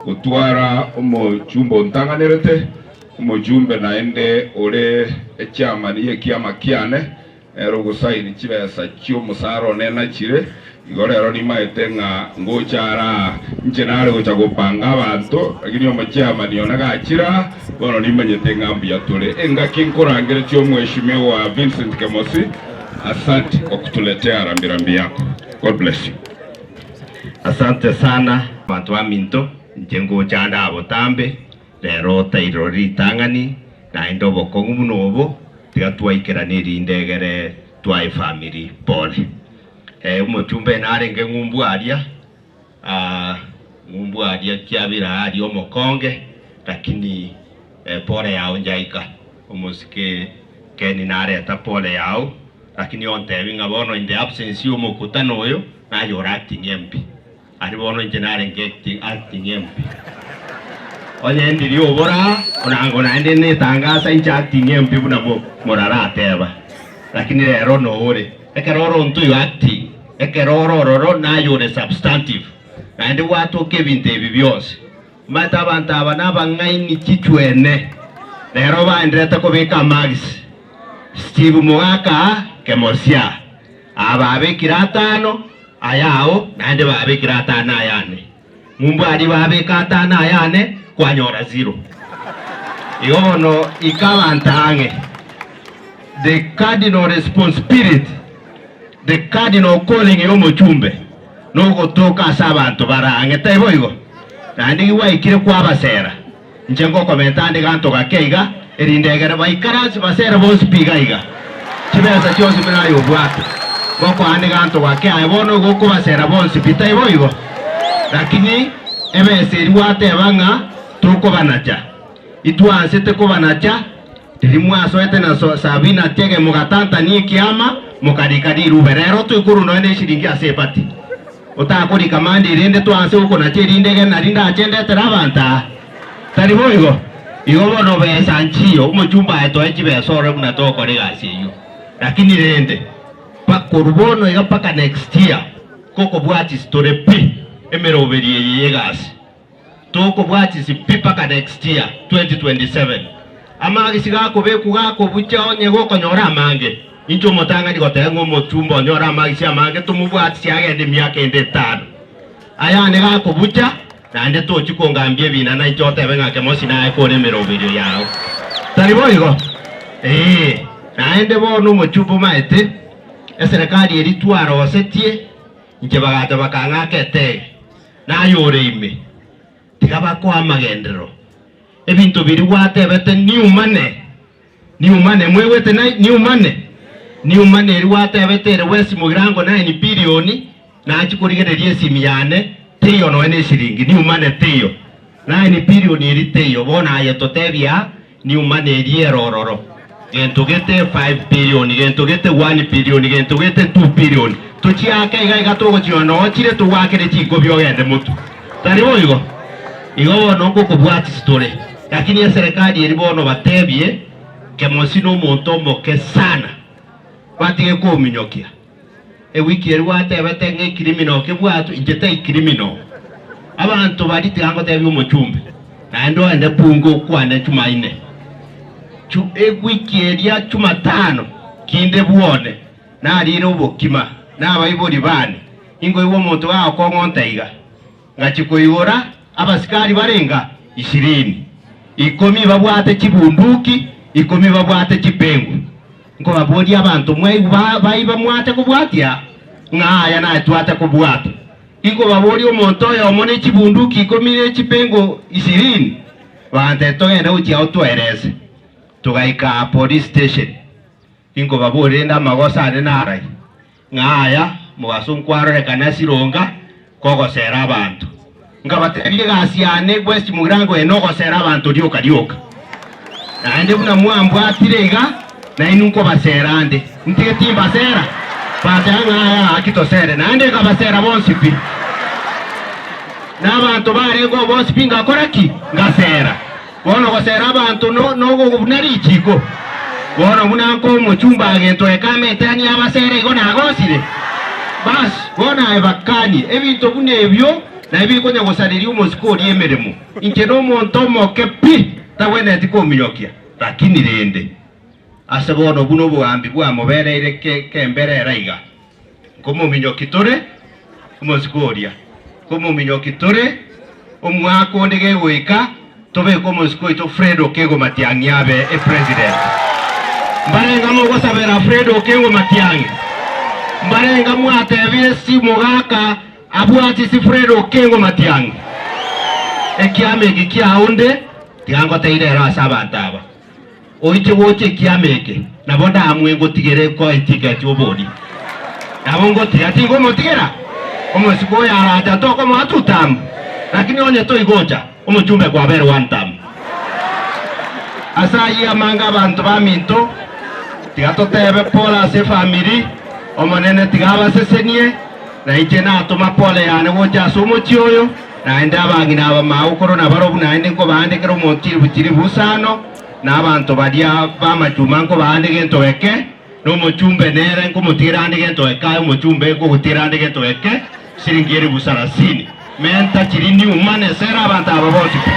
Gotwara omochumbe ontang'anerete, omochumbe naende ore echairman y'ekiama kiane, nere ogosaini chibesa chi'omosara one nachire, igo rero nimaete ng'a ngocha ara aa, inche nare gocha gopanga abanto, lakini omochairman one gachire aa, bono nimanyete ng'a mbuya tore. Engaki nkorangeretie omweshimiwa Vincent Kemosi, asante kwa kutuletea rambirambi yako. God bless you. Asante sana abanto baminto, inche ngocha ande aa botambe, rero tairora ritang'ani, naende obokong'u buna obo, tiga twaikerana erinde egere twae efamiri pole. Eh, omochumba narenge ng'umbu aria, ah, ng'umbu aria kiabira aria omokonge, lakini eh, pole yao njaika, omosike Ken nareta pole yao, Lakini ontebi ng'a bono in the absence y'omokutano oyo naye ore acting MP. Aria bono inche narenge acting, acting MP. Onye ndiri obora onango naende netangasa inche acting MP buna mo, morarateba. Lakini rero noore. Ekero ore onto oyo acting, ekero ore ororo naye ore substantive. Naende gwatoka ebinto ebi bionsi. Omanyete abanto aba nabang'aini chichwene, rero baenderete kobeka amagisi. Steve Mogaka Kemosia, aba babekire atano ayao naende babekire atano ayane. Ng'umbu aria babeka atano ayane kwanyora zero. Igo bono ika abanto ang'e. The cardinal responsibility, the cardinal calling y'omochumbe nogotoka ase abanto bare ang'e, taibo igo? Naende gwaikire kwabasera, inche ngokomenta ande ganto gake iga, erinde egere baikaranse basere bonsi pi iga iga. Chibesa chionsi buna aye obwate, ngokoa ande ganto gake aye bono igo okobasera bonsi pi, taibo igo? Lakini ebesa eria gwateba ng'a tokobanacha, itwansete kobanacha, riria mwasoete na Sabina Chege mogatantania ekiama, mokarika rirube. Rero toikorwa nonya neshiringi ase ebati. Otakorika mambia erinde twanse gokonacha erinde egene nari ndache ndetere abanto aa. Tari boigo? Igo bono besa nchiyo, omochumba aye toe chibesa orore buna togokora egasi eyio. Lakini rende, pa korwa bono iga mpaka next year, gokobwatisi tore pi emeroberi eye y'egasi. Tokobwatisi pi mpaka next year 2027. Amagisi gakobekwa gakobucha onye gokonyora amange. Inche omotang'ani goteba ng'a omochumba onyore amagisi amange tomobwatisi agende emiaka ende etano. Ayane gakobucha naende tochi kongambia ebina nainche otebe ng'a Kemosi naye kore emeroberio yao. Tari boigo? Ee. Naende bono omochumba omaete eserekari eria twarosetie inche bagacha bakang'aka etege. Naye ore ime, tiga bakoe amagenderero. Ebinto biria gwatebete niumane, niumane, mwaigwete na niumane? Niumane eria gwatebete ere West Mugirango 9 billion, nachia korigereria esimi yane, teiyo nonya na eshiringi, niumane teiyo. 9 billion eria teiyo, bono aye totebia niumane eria ere ororo. Gento gete 5 billion, gento gete 1 billion, gento gete 2 billion, tochiake iga iga togochia noo chire togoakere chinkobi ogende motwe. Tari boigo? Igo bono ngokobwatisi tore. Lakini eserekari eria bono batebie Kemosi nomonto omoke sana, batige kominyokia. Ewiki eria gwatebete ng'a ecriminal kebwatwe, inche tai criminal. Abanto baria tiga ngotebie omochumbe, naende ogende bunge okwane Jumaine. Chu ewiki eria Jumatano kinde bwone narire obokima na abaibori bane, inkoigwa omonto gagokong'onta iga. Ngachia koigora abasikari barenga ishirini, ikomi babwate chibunduki, ikomi babwate chipengu. Nkobaboria abanto mwaigwa baiba mwate kobwatia? Ng'a aya naye twate kobwata. Inkobaboria omonto oyomo ne chibunduki ikomi ne chipengu ishirini, bantebia togende gochia ao twerese. Togaika police station. Inkobaboria rende amagoso ane narai? Ng'a aya mogaso nkwarorekana sironga kogosera abanto. Nkabatebia egasi yane West Mugirango eye nogosera abanto rioka rioka. Naende buna mwambwatire iga, nainwe nkobasera ande. Ntige timbasera? Bateba ng'a aya gaki tosere. Naende nkabasera bonsi pi. Na abanto barengeo bonsi pi ngakora ki? Ngasera. Bono gosera abanto nogobuna richiko. Bono buna nkoa omochumba agento ekama etani abasere igo nagosire. Bas, bono aye bakanie ebinto buna ebio. Naye bikonya gosareria omosike oria emeremo. Inche nomonto omoke pi, tagwenereti kominyokia. Lakini rende, ase bono buna obogambi bwamobereire kemberera iga, nkomominyoki tore omosike oria, nkomominyoki tore omwaka onde gegoika, tobeke omosike oito Fred Okengo Matiang'i abe epresident. Mbarenga mogosabera Fred Okengo Matiang'i? Mbarenga mwatebire si mogaka abwati si Fred Okengo Matiang'i? Ekiama eke kiao nde tiga ngoteire ero ase abanto aba. Oiche gocha ekiama eke, nabo ndamue ngotigere koa etiketi obori. Nabo ngotiga, tingomotigera? Omosike oyo aracha tokomoa two term, lakini onye toigocha, omochumbe kwabere one term. Ase ayio amange abanto baminto, tiga totebe pole ase efamiri, Omonene tiga abasesenie, na inche natoma pole yane gocha ase omochie oyo, naende abang'ina aba magokoro nabarobwo naende nkobaandekera omonto chilifu chilifu isano, na abanto baria b'amachuma nkobaande gento geke, na omochumbe nere nkomotigera ande gento geke, aye omochumbe nkogotigera ande gento geke, siringi elifu sarasini. Menta chiria niumane sera abanto aba bonsi pi.